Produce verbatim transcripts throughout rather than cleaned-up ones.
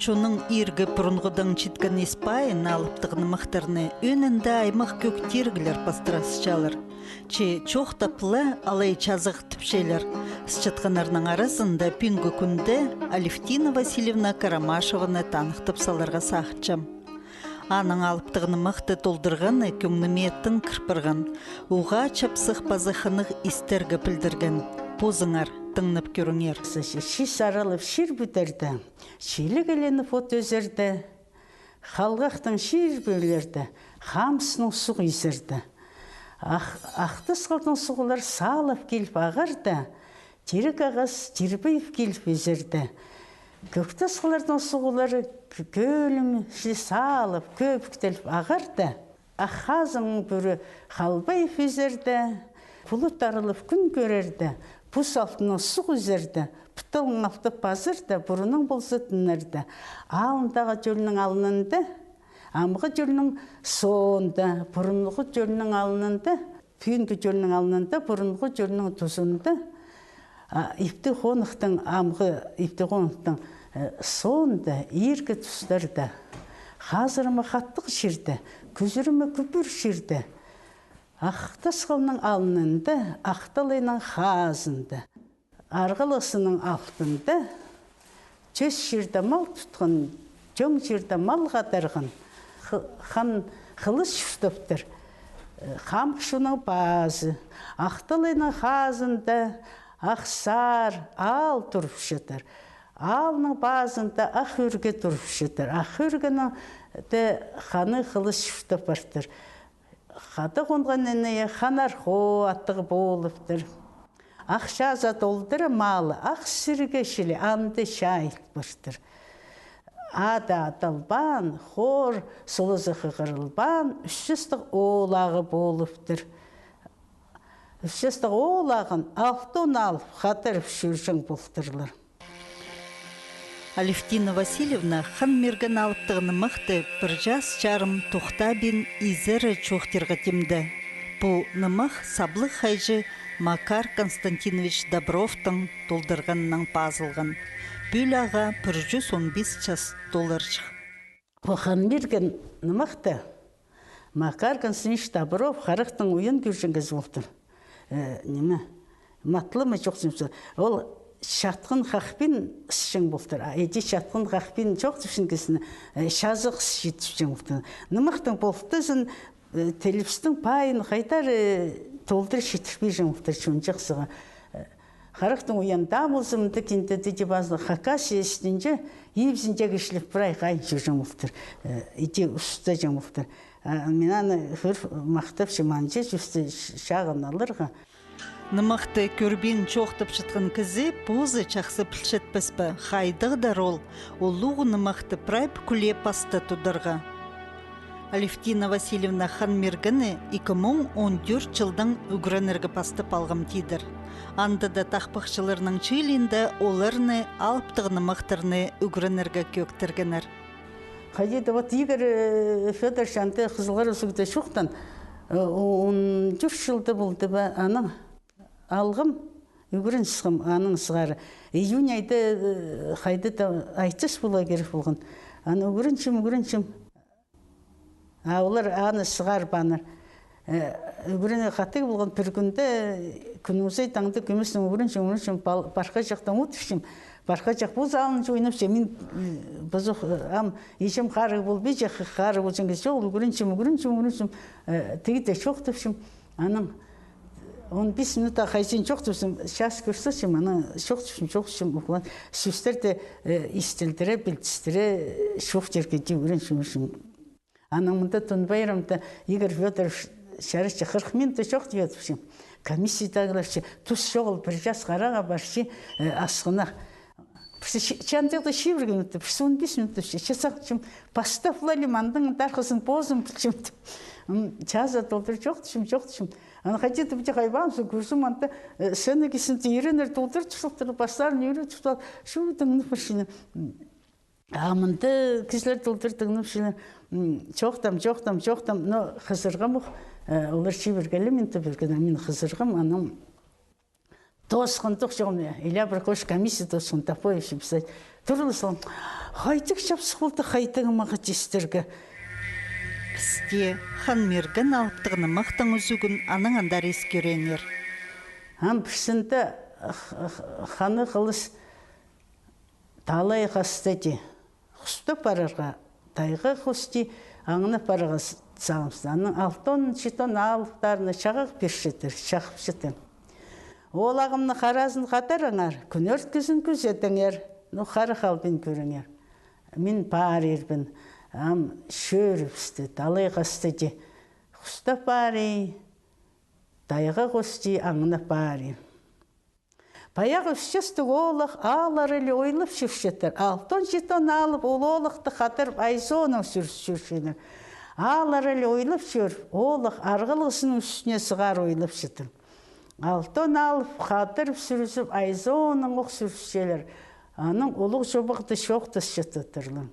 Чонның иргі пурунғыдаң читкен ис-пайын, алыптығ нымахтарны ӧӧнінде аймах кӧг тиріглер пастыра сыхчалар. Че чоохтап ла алай чазағ тіпчелер. Сыхчатханнарның аразында пӱӱнгі кӱнде Алевтина Васильевна Карамашеваны таныхтап саларға сағынчам. Аның алыптығ нымахты толдырғаны кӧңніме тың кір парған. Уғаа чапсых паза хынығ истерге пілдірген. Позыңар тыңнап кӧріңер. Чис аралап чир пӱдерде, чиліг ілініп от ӧзерде, халғахтың чир пӱлерде, хамысның суғ изерде. Ах, ах тасхылның суғлар салып киліп ағарда, тиріг ағас тирбейіп киліп ӧзерде. Кӧк тасхылларның суғлары к-, кӧлімче салып, кӧбіктеліп ағарда. Ах хазың пӱрі халбайып изерде, пулут арылып кӱн кӧрерде, пус алтыннаң суғ ӱзерде, путалың алты пазырда, пурунның полза тыннарда. Алындағы тӧлнің алнында, амғы тӧлнің соонда, пурунғы тӧлнің алнында, пӱӱнгі тӧлнің алнында, пурунғы тӧлнің тузында, а, ипти хоныхтың, амғы ипти хоныхтың, э, соонда, иргі тустарда, хазырыма хаттығ чирде, кӱзіріме кӱпӱр чирде, ах тасхылның алнында, ах талайның хазында, арғалығ сынның алтында, тӧс чирде мал тутхан, тӧң чирде мал хадарған, х-, хан хылыс чуртаптыр, э, хамых чонның пазы. Ах талайның хазында ах сар аал турып чатыр. Аалның пазында ах ӱрге турып чатыр. Ах ӱргенің де ханы хылыс чуртап партыр. Хада хонған інее Ханар хоо аттығ полыптыр. Ах чаза толдыра малы, ах сірге чіли анда чайыл партыр. Ада адалбаан, хор сулызы хығырылбаан, ӱс частығ оолағы полыптыр. Ӱс частығ оолағын алтон алып хадарып чӧрҷең полтырлар. Алевтина Васильевна Хан Мирген алыптығ нымахты пір час чарым тохтабин изере чоохтирға тимде. Пу нымах саблығ хайҷы Макар Константинович Добровтың толдырғаннаң пазылған. Пӱӱл ағаа пір чӱс он пис час толарҷых. Пу Хан Мирген нымахты Макар Константинович Добров харахтың уйан кӧрҷең кізі полтыр. Э, ниме, матлама чоохтапча. Ол чатхан хахпин сыхчаң полтыр. А іди чатхан хахпин чоохтапчаң кізіні, э, чазағ сыхчаң полтыр. Нымахтың полтызын, э, тілібістің пайын хайдар, э, толдыра читірбинчең полтыр чонҷах сыға. Э, харахтың уйанда полза, мында кинде тіди пазы Хакасия істінҷе, ибзінҷе кізілеп прай хайын чӧрҷең полтыр. Э, іди устаҷаң полтыр. А, мин аны хыр махтапчам, анҷа чӱсті чағын аларға. Нымахты кӧрбин чоохтапчатхан кізі позы чахсы пілчетпес пе, хайдағ-да ол улуғ нымахты прай пӱкӱле паста тударға. Алевтина Васильевна Хан Миргенні ікі муң он тӧрт чылдаң ӱгренерге пастап алғам тидір. Анда даа тахпахчыларның чыылиинда оларны, алыптығ нымахтарны, ӱгренерге кӧгдіргеннер. Хайди-да вот Игорь, э, Фёдорович анда Хызылға Узукта чоохтаан, э, он тӧрт чылда полды ба, анаң алғам, ӱгрен сыххам, анаң сығара. Июнь айда, э, хайди-да айтыс поларға кирек полған. Аны ӱгренчем, ӱгренчем. А олар аны сығарбааннар. Э, ӱгренерге хатығ полған пір кӱнде, кӱннің сай таңда кӧместең ӱгренчем, ӱгренчем, пал-, пархаҷахтаң одырчам. Пархаҷах позы алынҷа ойнапча, мин, э, позох, э, ам, иҷем харығ полбинча, х-, харығ полҷаң кізі чоғыл, ӱгренчем, ӱгренчем, ӱгренчем, э, тігі дее чоохтапчам. Анаң он пис минут хайзын чоохтапчам, час кӧрчем, анаң чоохтапчам, чоохтапчам, углан. Сӧстерді, э, истілдіре, пілдістіре, э, чоохтирға даа ӱгренчем, ӱгренчем. Анаң мында Тун пайрамда Игорь Фёдорович чарыхча хырых минут чоохтап одырчам. Комиссиядағыларча тус чоғыл, пір час харағға парча, э, асхынах. Пірсі чи-, чандыда чибіргі минут, пірсі он пис минут, че-, че сағынчам, пастап алим, аның тархызын позым пілчем тіп. М, чаза толдыра чоохтапчам, чоохтапчам. Аны хайди-да піти хайбаам, со кӧрзем, анда, э, сцена кистінде иреннер толдыра чуртаптыр, пастарын ӧріп чуртап, чу тыңнап парчам. А мында кізілер толдыра тыңнапчалар, м, чоохтаам, чоохтаам, чоохтаам, но хызырғам ох, э, олар чибіргелер, мин тіп пиргеннер, мин хызырғам, анаң тоосхан тох чоғым, или пір хош комиссия тоосхан, таппай писать. Турлызын, хайдағ чапсых полды, хайдағ мағаа тистерге. Пісте Хан Мирген алыптығ нымахтың ӱзӱгін анаң андар искӧреңер. Ам пірсінде х-, х-, ханы хылыс талай хастады. Хустап парарға, тайға хости, аңнап парарға с-, сағыныбысты. Анаң алтон, читон алыптарына чағағ пирчетір, чағыпчатыр. Ол ағамны харазын хадарыңар, кӱнӧрткізін кӱзетіңер, ну, хара халбин кӧріңер. Мин парирбын, ам чӧрібісті, талай хастады. Хустап пари, тайға хости, аңнап пари. Паяғы ӱс частығ оолах ааллар іле ойлап чӧрчеттір. Алтон-читон алып, ол оолахты хатырып, Айзоонаң сӱріс чӧрчеңнер. Ааллар іле ойлап чӧріп, оолах арғалығызының ӱстӱне сығар ойлапчатыр. Алтон алып, хатырып сӱрізіп, Айзоонаң ох сӱрісчелер. Анаң улуғ чобағда чоохтасчаттырлар.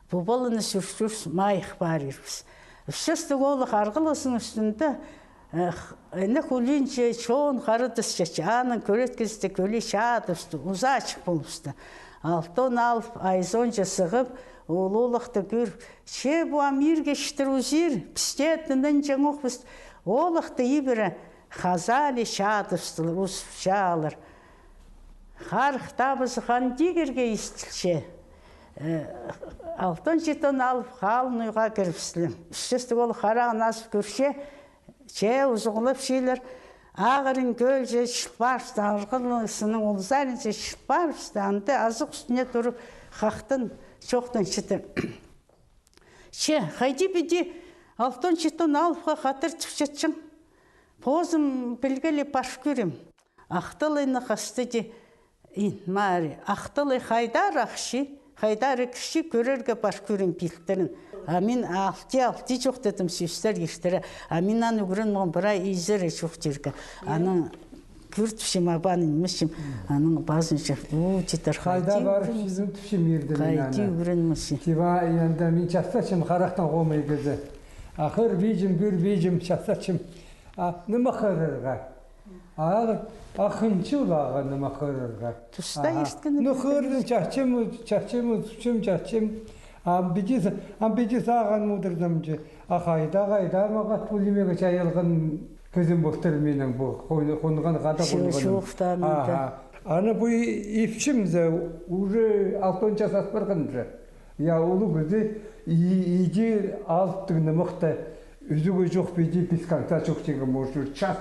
Пу паланы сӱрчебіс, майых парирбыс. Ӱс частығ оолах арғалығызының ӱстӱнде, э, х-, інек ӱлӱнче, чоон харадасча, аның кӧріткізі кӧлі чадыбысты, узаачых полыбысты. Алтон алып, Айзоонҷа сығып, ол оолахты кӧріп, че пу ам иргештір узир, пісте тынанҷаң ох піс, оолахты ибіре хаза ла чадыбыстылар, узып чаалар. Харых табызы Хан Тигірге истілче. Э, алтон-читон алып, халын уйға кірібістілер. Ӱс частығ оолах харағын азып кӧрче, че узуғлапчалар, ағырын кӧлҷе чылпарыбысты, арғалығызының ол саринҷа чылпарыбысты, анда азых ӱстӱне турып, хахтан чоохтанчатыр. Че, хайди піди алтон-читон алыпха хатыртып чатчаң? Позым пілгелеп пар кӧрем. Ах талайны хастады, ин мари, ах талай хайдар ахча, хайдар кірче, кӧрерге пар кӧрем пилтірін. А мин алти, алти чоохтадым сӧстер иртіре. А мин аны ӱгренмеем, прай изере чоохтирға. Анаң кӧртіпчем, абаан нимесчем, анаң пазынча, у, титер. Хайда хайди парып ӱгрен-, сизін тіпчем ирде мин хайди аны ӱгренмесче. Тиба, анда мин частатчам, харахтаң хомай кізі. Ахыр пиҷем, пӱӱр пиҷем, частатчам. А, нымах хырарға. А, ахынҷы улағы нымах хырарға. Туста ирткен. Ну, хырдым, чахчым, чахчым, тутчым, чахчым. Ам піди са-, ам піди сағам одырдым чи. А хайда, хайда, мағат пу нимеге чайалған кізім полтыр минің, пу хон-, хонған хада. Чу-, хонған. Чуухтан. Аха. Аны пу и-, ипчім зе, уже алтон час ас парған же. Я, улуғ кізі, и-, иди алыптығ нымахты ӱзӱгі чох, піди без конца чох тигі, может, час,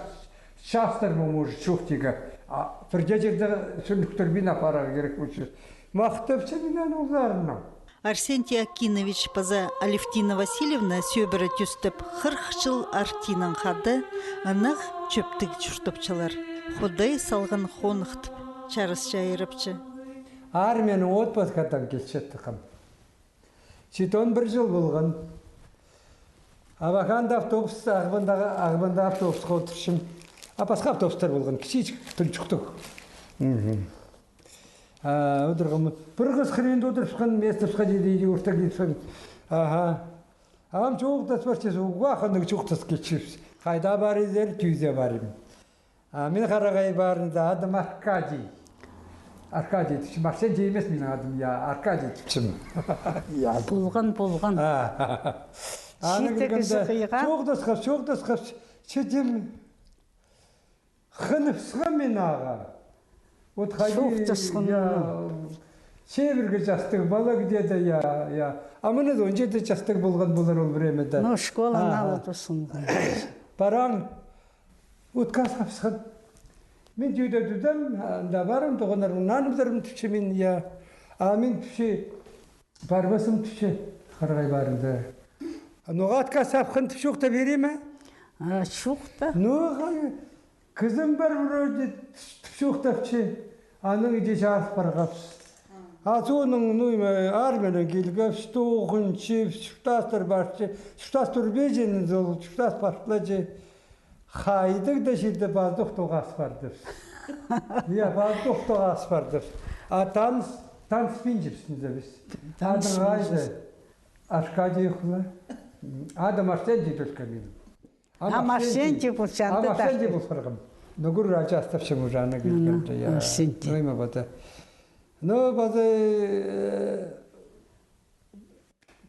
частар ма, может, чох тигі. А пірдее чирде сӱрніктірбин апарарға кирек полча. Махтапчам мин аны уларынаң. Арсентий Акинович паза Алевтина Васильевна сӧбіре тӧстеп, хырых чыл артинаң хада ынағ чӧптіг чуртапчалар. Худай салған хоныхтап, чарыс чайрапча. Армиянаң отпускадаң килчеттіхім. Читон пір чыл полған. Абаханда автобус, Ағбандағы, Ағбанда автобусха одырчам. А пасха автобустар полған, кічіҷек, тунчуктығ. Мгм. А, одырғам. Пір хыс хыринда одырыбысхан, местопсха чиди, иди орта килібіскен. Аха. Ам чоохтас парчабыс, уғаа хынығ чоохтас килчебіс. Хайда парирзар, тӱзі парим. А мин харағай парында, адым Аркадий. Аркадий тіпчем, Арсентий нимес минің адым, я, Аркадий тіпчем. Я. Полған, полған. А. Аны читі кізі кіргенде хыйға. Чоохтасхабыс, чоохтасхабыс, читім. Хыныбысхам мин ағаа. Вот хайди, чоохтасхан, я, ну, чибіргі частығ пала где-то, я, я. А мына он читі частығ полған полар ол времяда. Ну, школаны ала турзың. Параң, отказ хапсхан. Мин тӧде тӧдем, анда парам, тоғаннарым, нанымзарым тіпче мин, я. А мин тіпче, парбазым тіпче, харағай парында. Ноға отказ хапхан тіп чоохтап пирем ме? А, чоохта. Ну, хай, кізім пар вроде тіп чоохтапча, анаң иди чарыс парғабыс. А соонаң, ну, ниме, армиянаң килгебіс, тоғынчабыс, чуртастар парча, чуртас турбинча, ол чуртас партылча. Хайдағ даа чирде пазох тоғас пардыбыс. Я, пазох тоғас пардыбыс. А таныс, таныспинчабыс ниме дее піс. Адың хайди? Аркадий хула. Адым Арсентий только минің. Ам Арсентий полча, ам Арсентий пол парғам. Нугур ачастапчам уже аны килгенде, я. Арсентий. Ну, ниме, вот, э. Ну, паза, э,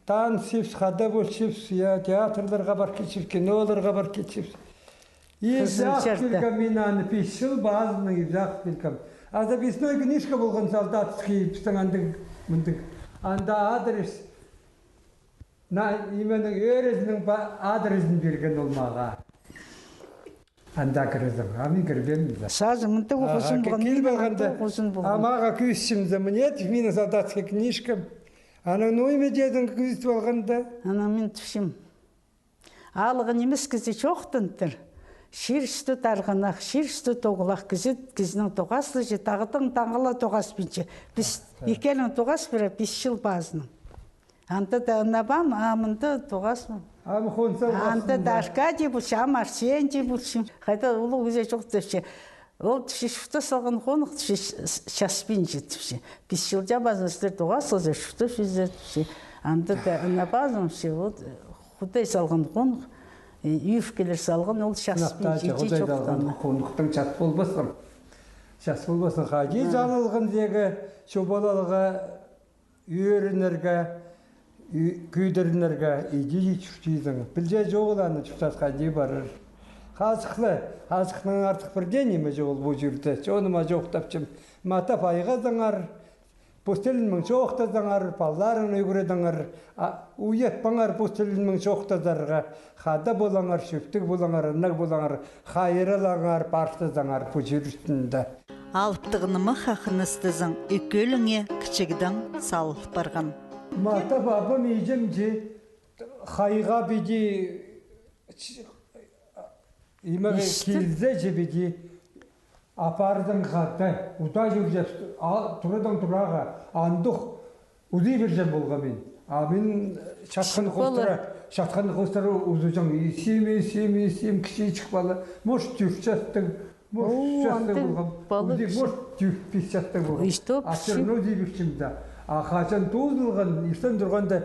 танципс, хада полчипс, я, театрларға пар килчипс, киноларға пар килчипс. Изах пиргем мин аны, пис чыл пазынаң изах пиргем. А записной книжка полған солдатский, пістің андағ, мындағ. Анда адрес, на, нименің, ӧӧрезінің па-, адрезін пирген ол мағаа. Анда кірезің, а мин кірбеем. Сазы мындағ узун полған, кил мин парғанда, мындағ узун полған. А мағаа кӧзітчем, за, мына, минің солдатский книжкам. Анаң ноо ниме дидім кӧзіт полғанда. Анаң мин тіпчем. Алғым нимес, кізі чоохтантыр. Чир-чуртты тарғанах, чир-чуртты тоғылах кізі, кізінің тоғазы чи, тағдың таңала тоғаспинча. Піс икӧлең тоғас пирер, пис чыл пазынаң. Анда даа ынапам, а мында тоғаспын. Ам хонса. Анда даа Аркадий полча, ам Арсентий полча. Хайда улуғ кізі чох тіпче. Ол тіпче, чуртас салған хонығ тіпче, часпинча тіпче. Пис чылда пазынаң сірер тоғас салзар, чуртас пирзер тіпче. Анда даа ынапазың тіпче, вот, Худай салған хонығ, э, ӧӧркелер салған, ол часпинча, Худай салған хонығтың час полбассың. Час полбассың, хайди чалылған чирге, чобаларға ӧрінерге, ӱ-, кӧдірінерге, иди чуртирзың. Пілзе чоғыл аны, чуртасха иди парар. Хазыхла, хазыхнаң артых пір дее ниме чоғыл пу чирде. Чоныма чоохтапчам. Матап айғазыңар, пос тілінең чоохтазыңар, палаларыңны ӱгредіңер, а, уятпаңар пос тілінең чоохтазарға. Хада полыңар, чӧптіг полыңар, ынағ полыңар, хайраллаңар, партызыңар пу чир ӱстӱнде. Алыптығ нымах хахынастызың ікӧлеңе кічігдең салыл парған. Матап абам, иҷем чи хайға піди, ч-, имеге килзе чи піди апарзың хада, удаа чӧрҷең, а, турадаң турарға, андох Узи пирҷең полғам мин. А мин чатхан хоостыра, чатхан хоостыра узуҷаң. И сим, и сим, и сим, кічіҷек пала. Может, тӧрт частығ, может, ӱс частығ полғам. Узи, может, тӧрт-пис частығ полғам. А всё равно узи пирҷең дее. А хаҷан тоозылған, иртен турғанда,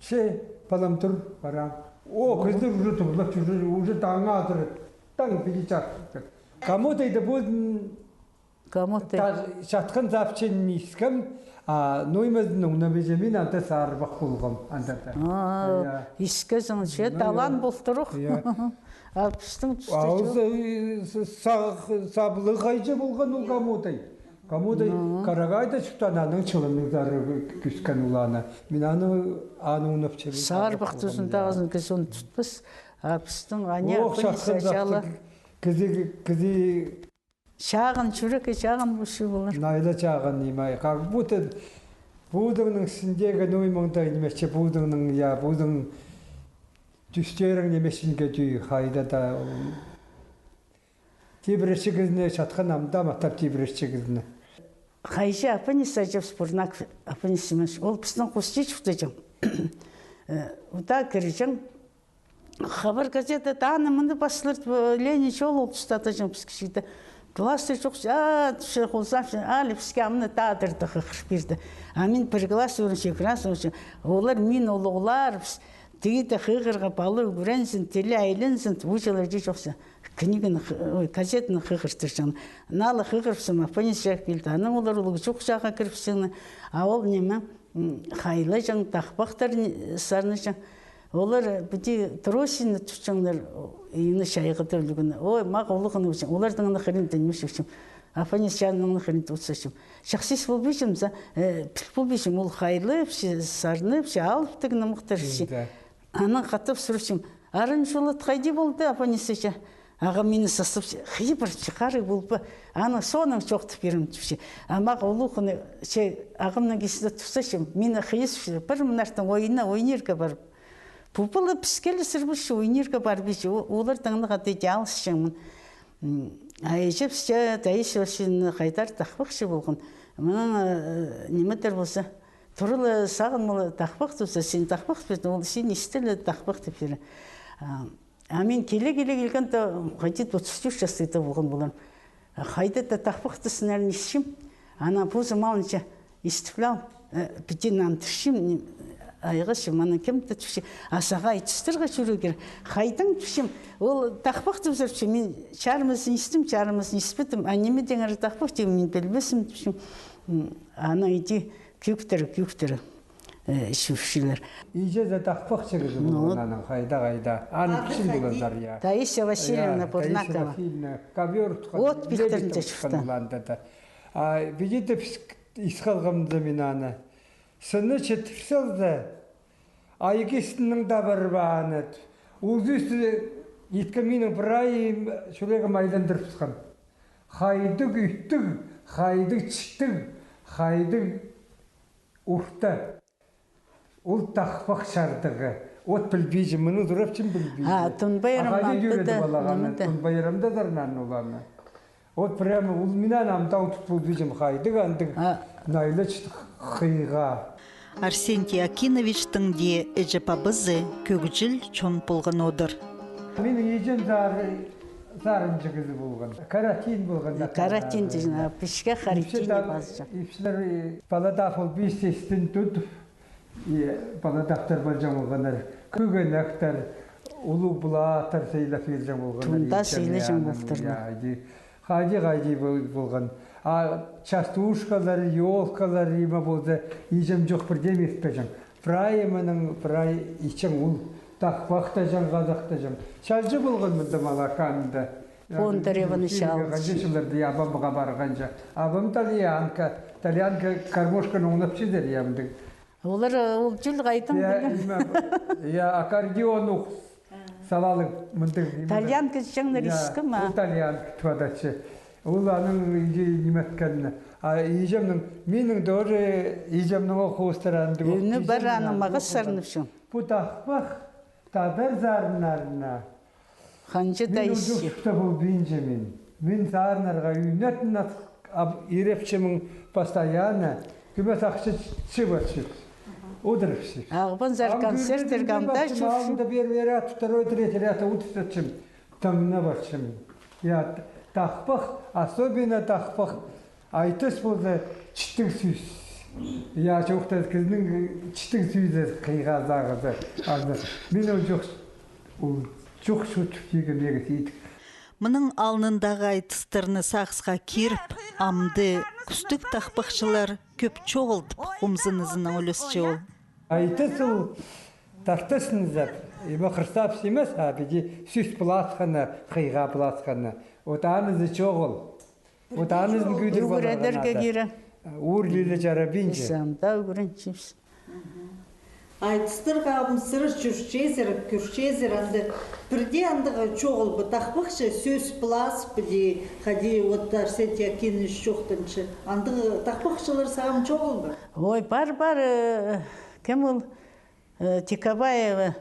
че, палам, тур, парам. О, кізілер уже турлап чӧр, уже таң азыра, таң піди чарыхтыр. Кому-то это будет Кому-то. Та-, чатхан запчын искем, а, ну, имезін, ну, мин анда сарбах полғам, анда даа. А, искезің, че, талаан полтырых. Я. А пістің туста чох. Саблығ хайҷы полған ол кому-то. Кому-то Карағайда чуртаан, аның чыланнаңзар кӧскен ол аны. Мин аны, аны унапчам. Сарбах тузындағызын кізі ундутпас. А пістің аня. Ох, чатхан запчын кізі, кізі Чағын, чӱрекке чағын пу чыл полар. Найла чағын ниме, как будто пудыңның сіндегі, ну, имаңда нимесче, пудыңның, я, пудың тӱстерің нимесінге тӱ, хайда даа, м, тибіретче кізіні, чатхан амды матап тибіретче кізіні. Хайҷы Апанис аҷабыс, Пурнак Апанис Семёнович, ол пістің хости чуртаҷаң. Э, удаа кірҷең. Хабар газета, таа аны мыны пастылар, э, Ленин чол ол туста, тіҷең піс кічігде. Класста чох, а, тіпче, хулзапча, али піске амны тадырды, хығыр пирді. А мин пір класс ӱгренчем, класс ӱгренчем. Олар мин улуғлар, піс, тиді хығырға, пала ӱгрензін, тілі айланзын, училар чи чохса. Книганы хы-, ой, газетаны хығыртырҷаң. Налы хығырыпсам, Апанис чағ килді. Анаң олар улуғ чох чағға кіріпсеңнер. А ол ниме, М, хайлаҷаң, тахпахтар ни-, сарнаҷаң. Олар піди тросина тутчаңнар, ині чайғыда ӱлгені. Ой, мағаа улуғ ниме итчең. Оларның аны хыринда ниме итчем. Апанис чағның аны хыринда утсачам. Чахсы ис полбинчам, за, э, піл полбинчам. Ол хайлапча, сарнапча, алыптығ нымахтар итче. Анаң хатап сурапчам. Арын чулат хайди полды, Апанис аҷа? Ағам мині састапча, хыйы пар, чахсы полбаан. Аның соонаң чоохтап пирем, тіпче. А мағаа улуғ ниме, че, ағамның кисінде турза, че, мині хыйыс, пір мынартын ойна, ойнирға парып. Пу пала піскелі сірбісче, ойнирға парып, че, о-, оларның аны хада алысчаңмын. М, а іҷебіс че, Таисия Васильевна хайдар тахпахчы полған. Мының, э, нимедір полза, турала сағынмала тахпах туза, син тахпах пирдің, ол син истеле тахпах тіп пирер. А, а мин киле-киле килгенде, хайди отыс ӱс частығда полған поларым. Хайда-да тахпахты сынарын исчем, ана позым алынча истіплем, э, піди нандырчам, айғасчам, ана кем-де тіпче, а сағаа айтыстырға чӧрерге кирек. Хайдаң тіпчем, ол тахпах туза тіпче, мин чарымызын истім, чарымызын испедім, а ниме теңер тахпах тіп, мин пілбеспін тіпчем. М, аны иди кӧктір, кӧктір, э, чӧрчелер. Иҷезі тахпахчы кізі полған аның, хайда, хайда. Аны пілчең поларзар, я. Таисия Васильевна Бурнакова. Таисия Васильевна ковёр тутхан, от пилтірінде чуртхан. А, видите, піс ис халғабыс мин аны. Сыны читір салза, айғыстың даа пір бааны. Ол сӧсті иткен минің прай чӱрегім айландырыбысхан. Хайдағ ӱттіг, хайдағ читіг, хайдағ орта. Ол тахпах чардығы. От пілбинчем, мыны сурапчам, пілбинчем. А, Тун Пайрам хайди анда даа, тӧреди палағаны, ниме дее. Тун Пайрамда сарнаан ол аны. Вот прямо ол мин аны ам даа удут полбинчам, хайдағ андағ найлач хыйға. Арсентий Акиновичтің дее іҷе-пабазы кӧгҷіл чон полған одыр. Минің иҷем сар-, сарынҷы кізі полған. Каратин полған. Каратин дее, пічікке Каратин дее пазыҷаң. Ипчілер, э, паладах полбин, сестін тут. И паладахтар полҷаң полғаннар, кӧгенектер, улуғ пулаттар сыйлап пирҷең полғаннар. Тунда сыйлаҷаң полтыр. Я, иди. Хайди, хайди пол-, полған. А частушкалар, ёлкалар, ниме полза, иҷем чох пір дее иртпеҷең. Прай мының, прай итчең ол тахпахтаҷаң, хазахтаҷаң. Чалҷы полған мында Малаханында. Бондареваны чалҷы. Ханҷа чылларда, я, абамға парғанҷа. Абам тальянка, тальянка гармошканы оңнапчадыр, я, мындағ. Олар, э, ол чӱл хайдаң, я, пілем. Ниме, я, аккордеон ух салалығ мындағ ниме. Тальянка чаңнар, я, иске ме? Ол тальянка тудатча. Ол аның иҷе ниме иткен. А иҷемнің, минің тоже иҷемнің ол хостыра андағ. Ӱні пар, аны мағаа сарнапчам. Пу тахпах тадар сарыннарына. Ханҷа даа ис чох. Мин ол чох чуртап полбинчам мин. Мин сарынарға ӱнетін ат-, ап-, ирепчемін постоянно. Кӧмес ахча чыыбатчам. Одырыпчам. Ағбанзар концерттерге ам даа чӧрчем. Алнында первый ряд, второй, третий ряд одыртчам. Тыңнапчам. Я, т-, тахпах, особенно тахпах. Айтыс полза, читіг сӧс. Я, чоохтас кізінің читіг сӧзі, хыйға сағызы. Аны мин ол чох, ол чох чуртап килгем, мағаа сидік. Мының алнындағы айтыстарны сағысха киріп, амды кӱстіг тахпахчылар кӧп чоғыл тіп хомзынызынаң ӱлесче ол. Айтыс ол тартысынзар, ниме хырсап симес, а піди сӧс пыласханы, хыйға пыласханы. От анызы чоғыл. Вот анызын кӧдір ӱгредерге кирек. Уур ле чарабинча. Піс анда ӱгренчебіс. Айтыстарға ам сірер чӧрчезер, кӧрчезер, анда пірдее андағ чоғыл ба, тахпахчы сӧс пылас, піди, хайди, вот Арсентий Акинович чоохтанча. Андағ тахпахчылар сағам чоғыл ба? Ой, пар, пар, э, кем ол? Э, Тикабаева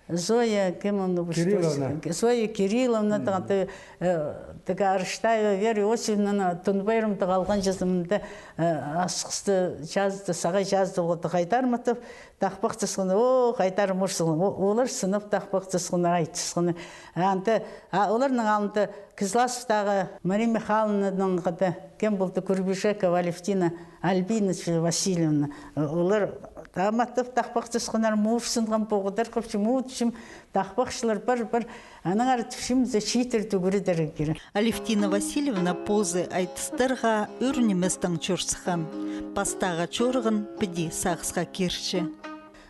Зоя, кем ол, Кирилловна. Зоя Кирилловна, тағды, э, тігі Арыштаева Вера Иосифовна, Тун пайрамда халған чазымында, э, асхысты чазды, сағай чазды, олды хайдарматып, тахпахтасханы, о, хайдар мурсылы, о, олар сынап тахпахтасханы, айтысханы. Анда, а, оларның алнында Кызласовтағы Мария Михайловнаның хада, кем полды, Курбижекова Алевтина Альбиновна Васильевна. Олар таматтап тахпахтасханнар, муурсынған, поғыдар хыпчым, муутчым, тахпахчылар пар, пар. Аннаңар тіпчем, чииттер ӱгредерге кирек. Алевтина Васильевна позы айтыстарға ӱр ниместең чӧр сыххан. Пастағы чорығын піди сағысха кирче.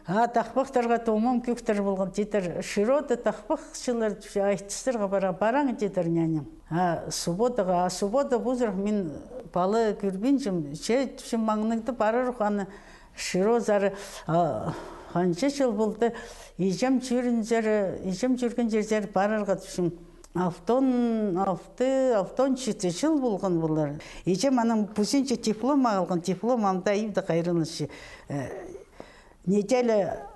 А тахпахтарға томам кӧктер полған, тидір, Широда тахпахчылар тіпче, айтыстарға пара, параң, тидір, няням. А субботаға, а суббота пу сырах мин пала кӧрбинчем, че, тіпчем, маңнығда парар ох, аны Широзар, а, ханҷа чыл полды, иҷем чӧрінзер, иҷем чӧрген чирзер парарға, тіпчем. Алтон алты, алтон читі чыл полған полар. Иҷем анаң пӱзінҷе диплом алған, диплом анда ибде хайралланча. Э, неделя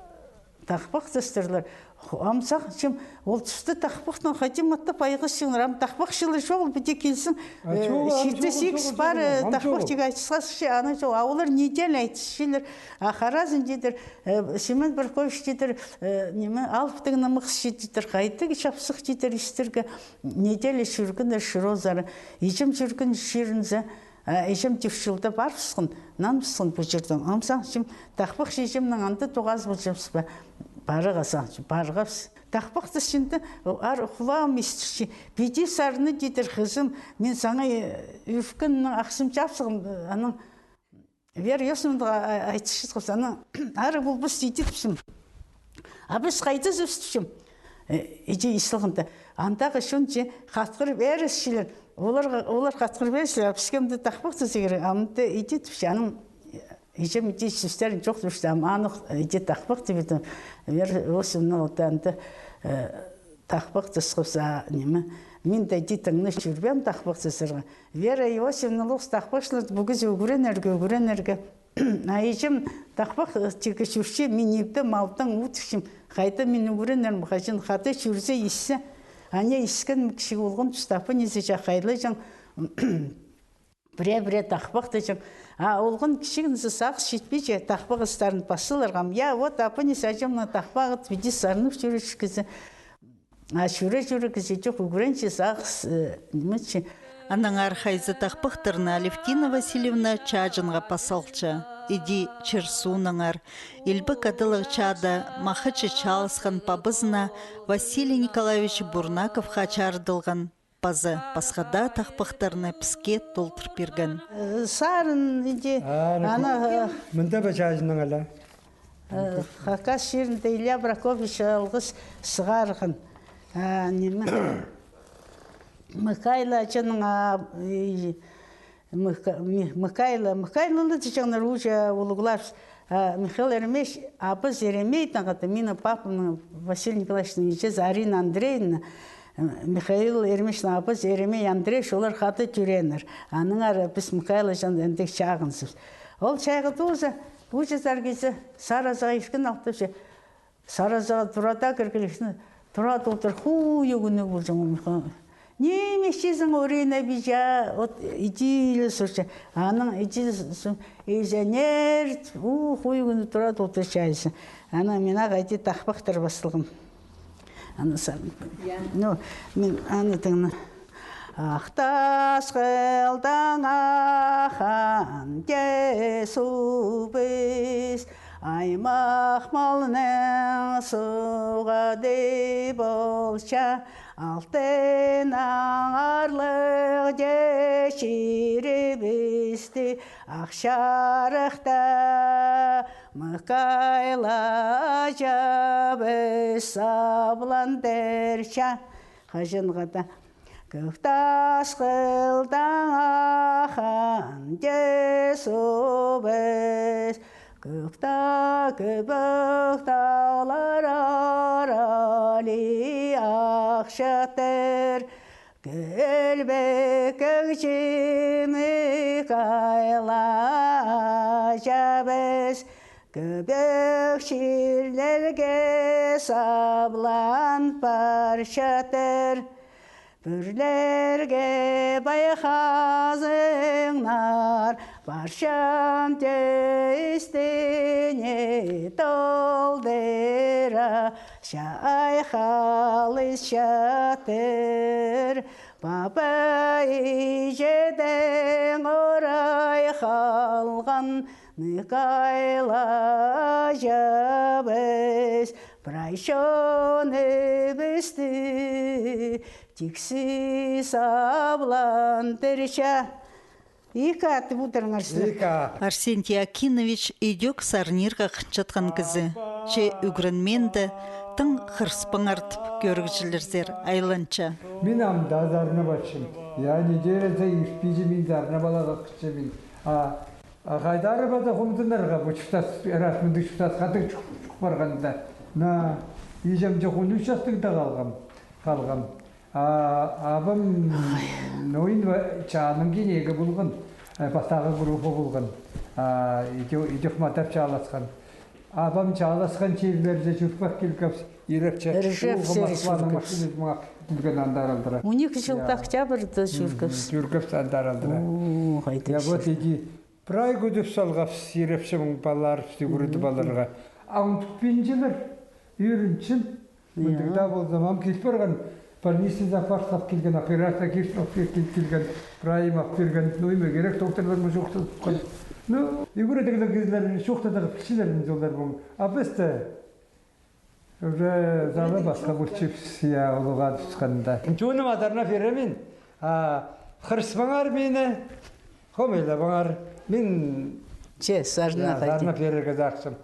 тахпахтастырлар. Хо-, ам сағынчам, ол туста тахпахтаң хайди маттап айғасчаңнар. Ам тахпахчылар чоғыл, піди килзін. А, э, чоғыл, ам читі чоғыл, сигіс чоғыл, пар, чоғыл, э, ам тахпах чоғыл. Тігі айтысхасча, анаң чоғыл. А олар неделя айтысчалар. А харазын, тидір, э, Семен Прокопьевич, тидір, э, ниме, алыптығ нымахчы, тидір, хайдағ чапсых, тидір, истерге. Неделя чӧргеннер Широзар. Иҷем чӧрген чирінзер. А, иҷем тӧрт чылда парыбысхан, наныбысхан пу чирдең. Ам сағынчам, тахпахчы иҷемнең анда тоғазып алчабыс па, парарға сағынчам, парғабыс. Тахпахтасчаңда, ар хулағым истірче, піди сарна, тидір, хызым, мин саңай, э, ӧркеннең ахсым чапсығым, э, анаң Вера Иосифнаға айтысчатхабыс, анаң ары полбас, иди тіпчем. А піс хайдазыбыс тіпчем. Э, иди ис салғанда. Андағы чон че хатхырып ӧрісчелер. Оларға, олар хатхырып ӧрісчелер, а піске мында тахпахтаза кирек, а мында иди тіпче. Анаң, э, иҷем иди сӧстерін чоохтапча, ам анох иди тахпахтап идім. Вера Иосифнаға анда, э, тахпахтасхабыс, а, ниме. Мин дее иди тыңнап чӧрбеем тахпахтазарға. Вера Иосифна лоос тахпахчыларды пу кізее ӱгренерге, ӱгренерге. А иҷем тахпах, э, тігі чӧрче, мин ибде малдаң утыпчам. Хайда мин ӱгренерім, хаҷан хада чӧрзе, иссе. Анаң искен кічіг олған туста апанизы чахайлаҷаң. Пірее-пірее тахпахтаҷаң. А олған кічігінзі сағыс читпинче тахпах ыстарын пас саларға. Я, вот апанис аҷамның тахпағы, піди сарнап чӧрче кізі. А чӧре-чӧре кізі чох ӱгренче сағыс, э, ниме чи. Аннаңар хайзы тахпахтарны Алевтина Васильевна чааҷынға пас салча. Иди чир-суунаңар, илбек адалығ чаада махачы чааласхан пабазына Василий Николаевич Бурнаковха чарыдылған паза пасха даа тахпахтарны піске толдыр пирген. Э, сарын иди, ана, э, мында ба чааҷыннаң ала. Э, Хакас чирінде Илья Прокопьевич алғыс сығарған. А, ниме? Михаил аҷаның, а, и, Миха-, Ми-, Михаил, Михаилны тіҷеңнер уже улуғлар. А, Михаил Еремеевич, абазы Еремейдең хада, минің папамның, Василий Николаевичтің иҷезі Арина Андреевна, э, Михаил Еремеевичтің абазы Еремей Андреевич, олар хада тӧрееннер. Аннаңар піс Михаил аҷаң андағ чағынзыбыс. Ол чайғы тоже, уже саргизі, саразаға иркін алтыпча. Саразаға турада кіргілексін, турада одыр, хуйығ кӱнніг полҷаң. Ниме итчезің, Орина пиҷе, от, иди ле сурча. Анаң иди су-, изенер, у, хуйығ кӱнніг турада одыр чайзы. Анаң мин ағаа иди тахпахтар пас салғам. Аны сарын. Ну, мин аны тыңна. Ах тас хылдаң аххан тее субыс, аймах малның суғады полча, алтын аңарлығ тее чирібісті, ах чарыхта Мыхайла аҷабыс сабландырча. Хаҷанға даа. Кӧк тас хылдаң аххан тее субыс, кӧк та-, кӧбік тағлар аралии ахчатыр. Кӧлбек кӧгҷі Мыхайла аҷабыс кӧбік чирлерге саблан парчатыр. Пӱрлерге пай хазыңнар парчан тӧстіне толдыра чайхалысчатыр. Паба-иҷедең орай халған Мыхайла аҷабыс прай чоныбысты тиксі сабландырча. Икі ат пудырыңар сірер. Икі ат. Арсентий Акинович идӧк сарнирға хынчатхан кізі. Че ӱгренмеен дее, тың хырыспаңар тіп кӧрігҷілерзер айланча. Мин ам даа сарнап алчам. Я, неделязар иртпинче мин сарнап аларға хынчам мин. А, а хайдар ба даа хомзынарға, пу чуртас, раз мындағ чуртас хатығ чох, чох парғанда. На, иҷем чох, он ӱс частығда халғам, халғам. А, абам, ну, ин ва-, чааның кинегі полған, э, пастағы группа полған. А, иди, идӧк матап чааласхан. Абам чааласхан чирлерде чӧріп килгебіс, ирепче. Ирепче, улуғ Москваның чӧргебіс. Машиназы маңа килген андар алдыра. Он ікі чылда. Я. Октябрьда чӧргебіс. Мгм, чӧргебіс андар алдыра. О, хайда. Я, вот иди. Прай кӧдір салғабыс, ирепче, мин палалар, пісті ӱгредіп аларға. Аң тутпинчалар, ӧрінчем. Мындағ даа полза, мам кил парған, больницазар апарып килген, операция киріп кил-, килген, прайым ап пирген, ну, ниме кирек, докторлар ма чоохтатхан. Ну, ӱгредігліг кізілер, чоохтатығ кізілер, олар мын. А пісті уже залы пасха полчабыс, я, улуғ ат тутханда. Чонымны азарына пирем мин, а, хырыспаңар мині, хомайлабаңар. Мин Че, сарна хайди. Сарна пирерге сағынчам.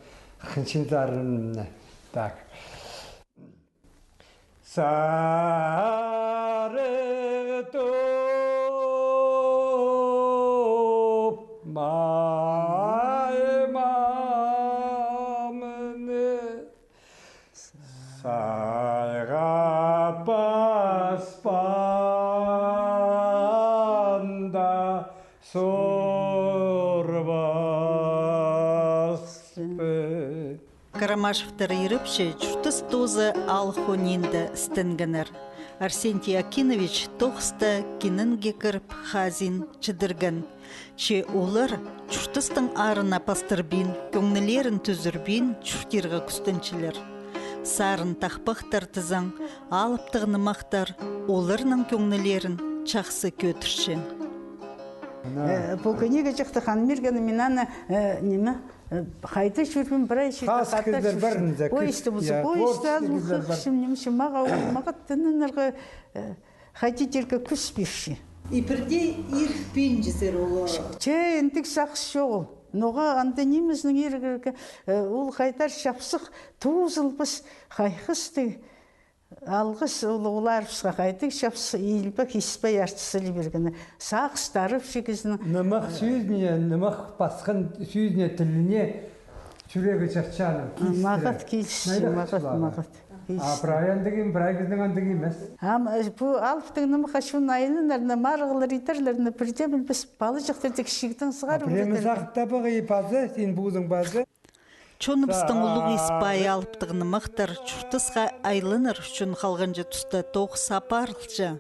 Хынчын сарынны. Так. Сарығ тӧп май мамны сайға паспаанда сорбаспын. Карамашевтар ирепче чуртас тоозы алых ниинде істенгеннер. Арсентий Акинович тоғыста киннең киріп хазиин чідірген. Че олар чуртастың арын пастырбин, кӧңнілерін тӱзірбин чуртирға кӱстенчелер. Сарын тахпахтар тізең, алыптығ нымахтар оларның кӧңнілерін чахсы кӧдірче. Э, пу книга чыхты, Хан Мирген, мин аны, э, ниме, э, хайда чӧрбин, прай чирде хатап чӧрчем. Поезд, я, поезд алып хыхчам, ниме, че, мағаа, мағаа тынанарға, э, хайди тирге, кӱс пирче. И пірдее ирікпинчезер ол. Че, індіг сағыс чоғыл. Ноға анда нимезінең ирігерге, э, ол хайдар чапсых, тоозылбас хайхыстығ. Алғыс улуғларыбысха, хайдағ чапсых, илбек, испей артыс ил пиргені. Сағыс тарапча кізінің. Нымах сӧзіне, нымах пасхан сӧзіне, тіліне чӱрегі чатчаның. Мағат килісче, мағат, мағат. А прай андағ ниме, прай кізінің андағ нимес. Ам, э, пу алыптығ нымахха чон айланарына, марығлар идерлеріне, пірдее пілбес, палаҷахтарды кічігдең сығарып ӱгретер. Сағыт табығы и пазы, син пудың пазы. Чоныбыстың улуғ ис-пайы алыптығ нымахтар чуртасха айланар ӱчӱн халғанҷы туста тоғыс апарылча.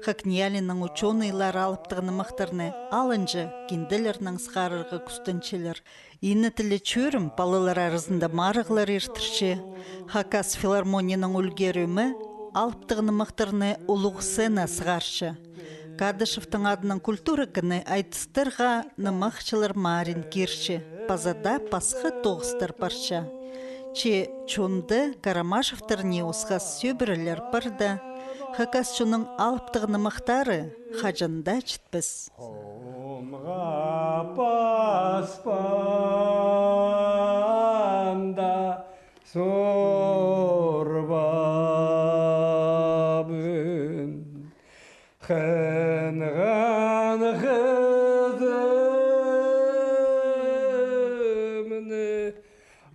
ХакНИИЯЛИ-ның учёныйлары алыптығ нымахтарны алынҷа кинделернең сығарарға кӱстенчелер. Ине тілі чӧрім палалар аразында марығлар иртірче. Хакас филармонияның ӱлгері ӧме алыптығ нымахтарны улуғ сцена сығарча. Кадышевтің адынаң культура кіні айтыстарға нымахчылар марин кирче, паза даа пасха тоғыстар парча. Че чонда Карамашевтар ни осхас сӧбірелер пар даа, хакас чонның алыптығ нымахтары хаҷан даа чітпес. Хомға паспаанда сорбабын. Хынған хызымны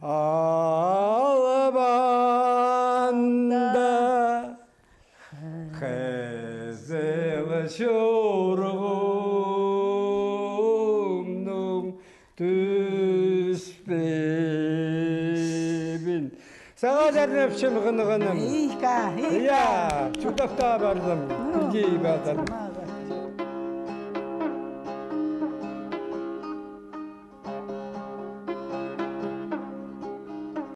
алып анда, хызыл чорығымның тӱспебін. Сағаа чарнапчам, хынығ іным. Иха, иха. Я, чуртапта пардым. Ну. Иди, базар.